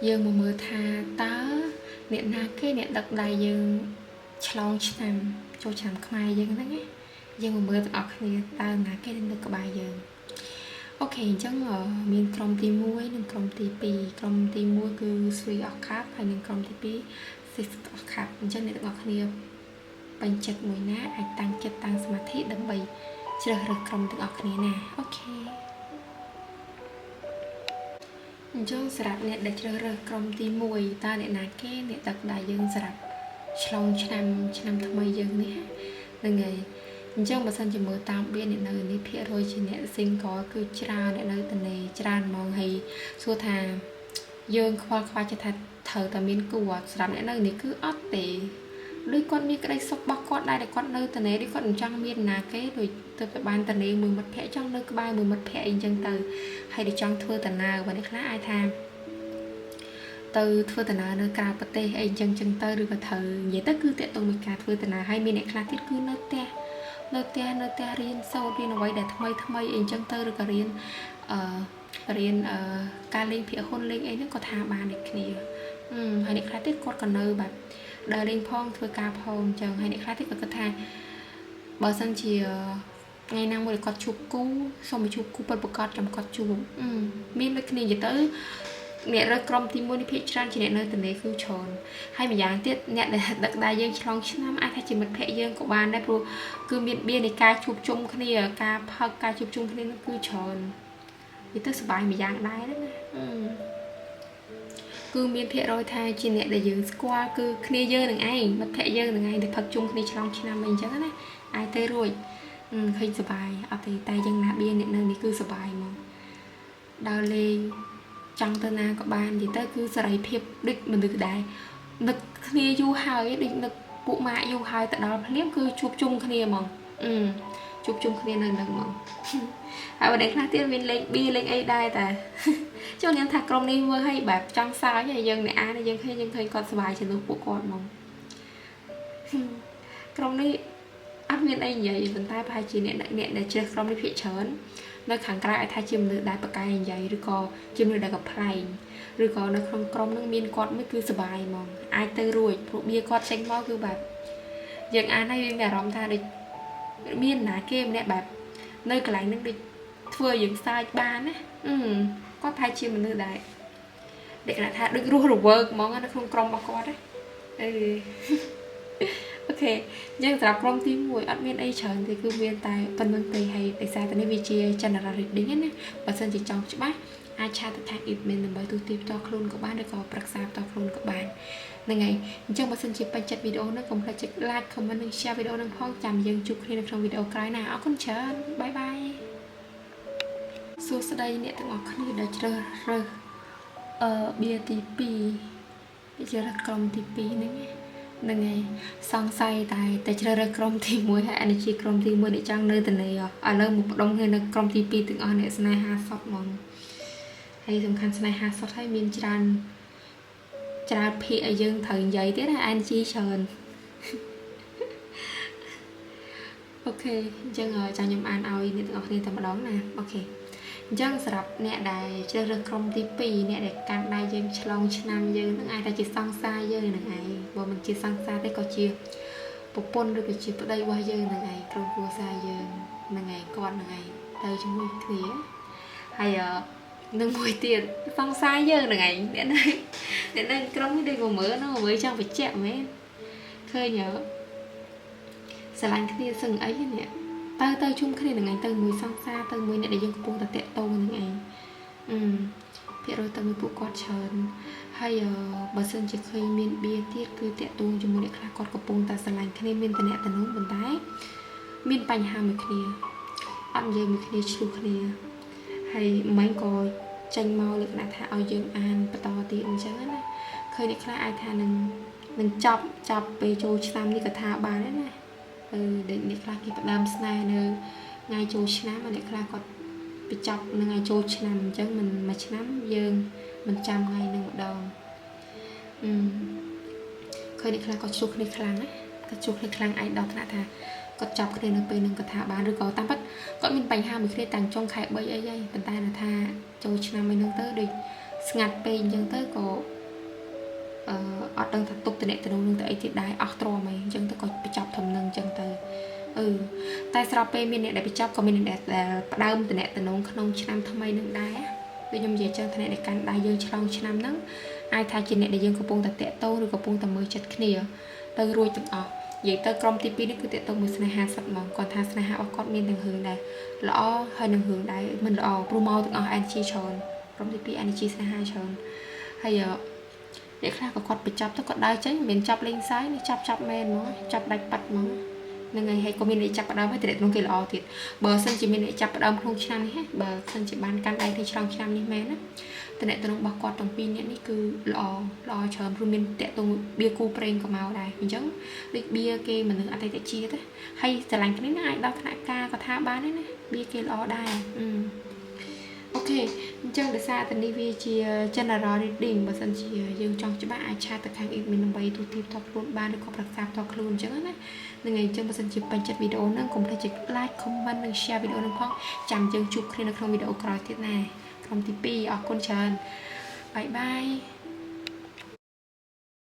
យើងមកមើលថាតើអ្នកណាគេអ្នកដឹកដៃយើងឆ្លងឆ្នាំចូលឆ្នាំខ្មែរយើងហ្នឹងណាយើងមកមើលទាំងអស់គ្នាតើណាគេនៅក្បែរយើង OK អញ្ចឹងមានក្រុមទី1និងក្រុមទី2ក្រុមទី1គឺ Three of Cup ហើយនិងក្រុមទី2 Six of Cup អញ្ចឹងអ្នកទាំងអស់គ្នាពេញចិត្តមួយណាអាចតាំងចិត្តតាំងសមាធិដើម្បីជ្រើសរើសក្រុមទាំងអស់គ្នាណា OK អញ្ចឹងសម្រាប់អ្នកដែលជ្រើសរើសក្រុមទី1តើអ្នកណាគេអ្នកដឹកដៃយើងសម្រាប់ឆ្លងឆ្នាំឆ្នាំថ្មីយើងនេះហ្នឹងហើយអញ្ចឹងបើសិនជាមើលតាមបៀនអ្នកនៅនេះភាគរយជាអ្នក single គឺច្រើនអ្នកនៅតនេច្រើនហ្មងហើយសួរថាយើងខ្វល់ខ្វាយចិត្តថាត្រូវតែមានគូអត់សម្រាប់អ្នកនៅនេះគឺអត់ទេដូចគាត់មានក្តីសុខរបស់គាត់ដែរដែលគាត់នៅតនេដូចគាត់មិនចង់មានណាគេដូចទៅតែបានតនេមួយមិត្តភ័ក្តិចង់នៅក្បែរមួយមិត្តភ័ក្តិអីចឹងទៅហើយដូចចង់ធ្វើដំណើរបើនេះខ្លះអាចថាទៅធ្វើដំណើរនៅក្រៅប្រទេសអីចឹងចឹងទៅឬក៏ត្រូវនិយាយទៅគឺតាក់ទងមួយការធ្វើដំណើរហើយមានអ្នកខ្លះទៀតគឺនៅផ្ទះនៅផ្ទះនៅផ្ទះរៀនសូត្ររៀនអ្វីដែលថ្មីថ្មីអីចឹងទៅឬក៏រៀនអឺរៀនអឺការលេងភាគហ៊ុនលេងអីហ្នឹងក៏ថាបានដូចគ្នាហើយអ្នកខ្លះទៀតគាត់ក៏នៅបែបដើរលេងផងធ្វើការផងអញ្ចឹងហើយអ្នកខ្លះទៀតក៏គិតថាបើសិនជាថ្ងៃណាមួយគាត់ជួបគូសូមឲ្យជួបគូពិតប្រាកដចាំគាត់ជួបមានដូចគ្នានិយាយទៅអ្នករើសក្រុមទី1នេះភាគច្រើនជាអ្នកនៅតនេគឺច្រើនហើយម្យ៉ាងទៀតអ្នកដែលដឹកដៃយើងឆ្លងឆ្នាំអាចថាជាមិត្តភ័ក្តិយើងក៏បានដែរព្រោះគឺមានបៀនៃការជួបជុំគ្នាការផឹកការជួបជុំគ្នានោះគឺច្រើននិយាយទៅសប្បាយម្យ៉ាងដែរណាគឺមានភាគរយថាជាអ្នកដែលយើងស្គាល់គឺគ្នាយើងនឹងឯងមិត្តភ័ក្តិយើងនឹងឯងដែលផឹកជុំគ្នាឆ្លងឆ្នាំអីចឹងណាអាចទៅរួចឃើញសប្បាយអត់ទេតែយ៉ាងណាបៀអ្នកនៅនេះគឺសប្បាយហ្មងដើរលេងចង់ទៅណាក៏បាននិយាយទៅគឺសេរីភាពដូចមនុស្សដែរនឹកគ្នាយូរហើយដូចនឹកពួកម៉ាក់យូរហើយទៅដល់ភ្លាមគឺជួបជុំគ្នាហ្មងអឺជួបជុំគ្នានៅនឹងហ្មងហើយបើអ្នកខ្លះទៀតមានលេខប៊ីលេខអីដែរតាចូលញ៉ាំថាក្រុមនេះមើលឲ្យបែបចង់សើចហើយយើងអ្នកអានយើងឃើញយើងឃើញគាត់សប្បាយជំនួសពួកគាត់ហ្មងក្រុមនេះអត់មានអីនិយាយប៉ុន្តែប្រហែលជាអ្នកអ្នកដែលជ្រើសក្រុមនេះភាគច្រើននៅខាងក្រៅអាចថាជាមនុស្សដែលប្រកែកនិយាយឬក៏ជាមនុស្សដែលកំប្លែងឬក៏នៅក្នុងក្រុមនឹងមានគាត់មួយគឺសប្បាយហ្មងអាចទៅរួចព្រោះបៀគាត់ចេញមកគឺបែបយើងអានហើយវាមានអារម្មណ៍ថាដូចមានណាគេម្នាក់បែបនៅកន្លែងហ្នឹងដូចធ្វើឲ្យយើងសើចបានណាអឺគាត់ប្រហែលជាមនុស្សដែលដែលគេថាដូចរស់រវើកហ្មងនៅក្នុងក្រុមរបស់គាត់ណាអឺ OK យើងសម្រាប់ក្រុមទី1អត់មានអីច្រើនទេគឺមានតែប៉ុណ្្នឹងទេហើយដោយសារតែនេះវាជា general reading ណាបើសិនជាចង់ច្បាស់អាច chat ទៅខាង admin ដើម្បីទូទាត់ផ្ទាល់ខ្លួនក៏បានឬក៏ប្រឹក្សាផ្ទាល់ខ្លួនក៏បានហ្នឹងហើយអញ្ចឹងបើសិនជាពេញចិត្តវីដេអូនេះកុំភ្លេចចុច like comment និង share វីដេអូនឹងផងចាំយើងជួបគ្នានៅក្នុងវីដេអូក្រោយណាអរគុណច្រើន bye bye សួស្តីអ្នកទាំងអស់គ្នាដែលជ្រើសរើសអឺបៀទី2ជ្រើសរើសក្រុមទី2ហ្នឹងហ្នឹងហើយសង្ស័យតែតែជ្រើសរើសក្រុមទី1ហើយអានេះជាក្រុមទី1ដែលចង់នៅតនេឥឡូវមកផ្ដុំគ្នានៅក្រុមទី2ទាំងអស់អ្នកស្នេហាសុតហ្មងហើយសំខាន់ស្នេហាសុតហើយមានច្រើនច្រើនភាគឲ្យយើងត្រូវនិយាយទៀតណា energy ច្រើន OK អញ្ចឹងចាំខ្ញុំអានឲ្យអ្នកទាំងអស់គ្នាតែម្ដងណា OK អញ្ចឹងសម្រាប់អ្នកដែលជ្រើសរើសក្រុមទី2អ្នកដែលកាន់ដៃយើងឆ្លងឆ្នាំយើងនឹងអាចថាជាសង្សារយើងនឹងឯងបើមិនជាសង្សារទេក៏ជាប្រពន្ធឬក៏ជាប្តីរបស់យើងនឹងឯងក្រុមគ្រួសារយើងនឹងឯងគាត់នឹងឯងទៅជាមួយគ្នាហើយនឹងមួយទៀតសង្សារយើងនឹងឯងអ្នកនៅអ្នកនៅក្រុមនេះដូចមកមើលនោះមើលចង់បញ្ជាក់មែនឃើញស្រឡាញ់គ្នាសឹងអីនេះទៅទៅជុំគ្នានឹងឯងទៅមួយសង្សារទៅមួយអ្នកដែលយើងកំពុងតែតាក់ទងនឹងឯងអឺភាគរយទៅមួយពួកគាត់ច្រើនហើយបើសិនជាឃើញមានបៀទៀតគឺតាក់ទងជាមួយអ្នកខ្លះគាត់កំពុងតែស្រឡាញ់គ្នាមានតំណែងតំណងប៉ុន្តែមានបញ្ហាមួយគ្នាអត់និយាយមួយគ្នាឆ្លោះគ្នាហើយមិញក៏ចេញមកលក្ខណៈថាឲ្យយើងអានបន្តទៀតអញ្ចឹងណាឃើញអ្នកខ្លះអាចថានឹងនឹងចប់ចប់ពេលចូលឆ្នាំនេះក៏ថាបានដែរណាអឺអ្នកខ្លះគេផ្ដើមស្នេហ៍នៅថ្ងៃចូលឆ្នាំអ្នកខ្លះគាត់បញ្ចប់នៅថ្ងៃចូលឆ្នាំអញ្ចឹងមិនមួយឆ្នាំយើងមិនចាំថ្ងៃនឹងម្ដងអឺឃើញអ្នកខ្លះក៏ជួបគ្នាខ្លាំងណាគាត់ជួបគ្នាខ្លាំងឯងដល់ថ្នាក់ថាគាត់ចាប់គ្នានៅពេលនឹងគាត់ថាបានឬក៏តាមពិតគាត់មានបញ្ហាមួយគ្នាតាំងចុងខែ3អីហើយប៉ុន្តែថាចូលឆ្នាំអីហ្នឹងទៅដូចស្ងាត់ពេកអញ្ចឹងទៅក៏ អត់ដឹងថាទុកតំណតំណងនឹងទៅអីទៀតដែរអស់ទ្រាំអីអញ្ចឹងទៅក៏បញ្ចប់ធំនឹងអញ្ចឹងទៅអឺតែស្របពេលមានអ្នកដែលបញ្ចប់ក៏មានអ្នកដែលផ្ដើមតំណតំណងក្នុងឆ្នាំថ្មីនឹងដែរដូចខ្ញុំនិយាយចឹងថ្នាក់ដែលកាន់ដៃយើងឆ្លងឆ្នាំហ្នឹងអាចថាជាអ្នកដែលយើងកំពុងតែតាក់ទងឬកំពុងតែមើលចិត្តគ្នាទៅរួចទាំងអស់និយាយទៅក្រុមទី2នេះគឺតាក់ទងមួយស្នេហាសិតហ្មងគាត់ថាស្នេហារបស់គាត់មានទាំងរឿងដែរល្អហើយនឹងរឿងដែរមិនល្អព្រោះមកទាំងអស់ energy ច្រើនក្រុមទី2 energy ស្នេហាច្រើនហើយអ្នកខ្លះក៏គាត់បញ្ចប់ទៅគាត់ដើរចេញមិនមែនចាប់លេងសើចនេះចាប់ចាប់មែនហ្មងចាប់ដាច់ប៉ាត់ហ្មងហ្នឹងហើយហើយក៏មានអ្នកចាប់ផ្ដើមហើយតំណងគេល្អទៀតបើសិនជាមានអ្នកចាប់ផ្ដើមក្នុងឆ្នាំនេះបើសិនជាបានកាន់ដៃគ្នាឆ្លងឆ្នាំនេះមែនណាតំណតំណងរបស់គាត់ទាំងពីរនាក់នេះគឺល្អល្អច្រើនព្រោះមានតាក់ទងបៀគូប្រេងក៏មកដែរអញ្ចឹងដូចបៀគេមនុស្សអតិថិជាតិហើយស្រឡាញ់គ្នាណាអាចដល់ថ្នាក់ការក៏ថាបានដែរណាបៀគេល្អដែរអឺ OK អញ្ចឹងដោយសារតែនេះវាជា general reading បើសិនជាយើងចង់ច្បាស់អាច chat ទៅខាង admin ដើម្បីទូទាបផ្ទាល់ខ្លួនបានឬក៏ប្រឹក្សាផ្ទាល់ខ្លួនអញ្ចឹងណាហ្នឹងហើយអញ្ចឹងបើសិនជាពេញចិត្តវីដេអូហ្នឹងកុំភ្លេចចុច like comment និង share វីដេអូហ្នឹងផងចាំយើងជួបគ្នានៅក្នុងវីដេអូក្រោយទៀតណាក្រុមទី2អរគុណច្រើន bye bye.